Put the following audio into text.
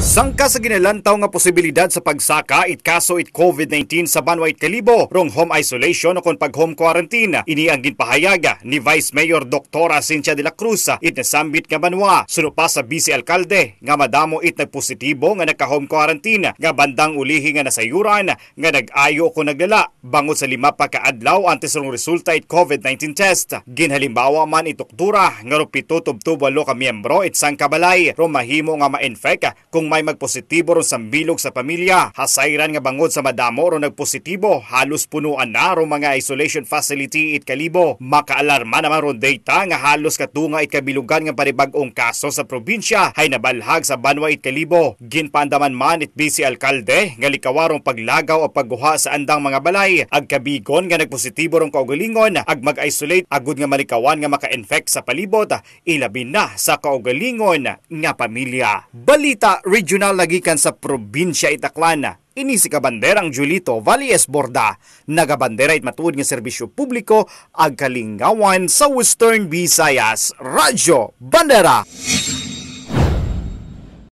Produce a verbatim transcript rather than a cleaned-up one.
Sangka sa ginalantaw nga posibilidad sa pagsaka it kaso it COVID nineteen sa banwa it Kalibo, rong home isolation o kon pag-home quarantine. Ini ang ginpahayag ni Vice Mayor Doktora Cynthia de la Cruz it nasambit nga banwa. Suno pa sa Vice Alkalde nga madamo it nagpositibo nga naka-home quarantine nga bandang ulihi nga nasayuran nga nag-ayo o naglala bangod sa lima pa ka adlaw antes rong resulta it COVID nineteen test. Ginhalimbawa man it doktora nga rong pito tubtob walo ka miyembro it sangka balay rong mahimo nga ma-infect kung may magpositibo rong sambilog sa pamilya. Hasayran nga bangod sa madamo rong nagpositibo, halos punuan na rong mga isolation facility it Kalibo. Makaalarma naman rong data nga halos katunga it kabilugan nga panibag-ong kaso sa probinsya hay nabalhag sa banwa it Kalibo. Ginpaandaman man it Vice Alkalde nga likawa rong paglagaw o pagguha sa andang mga balay ag kabigon nga nagpositibo rong kaugalingon ag mag-isolate agud nga malikawan nga maka-infect sa palibot, ilabi na sa kaugalingon nga pamilya. Balita regional nagikan sa probinsya it Aklan. Ini si Kabanderang Julito Valles Borda, nagabandera it matuod nga serbisyo publiko ag kalingawan sa Western Visayas, Radyo Bandera.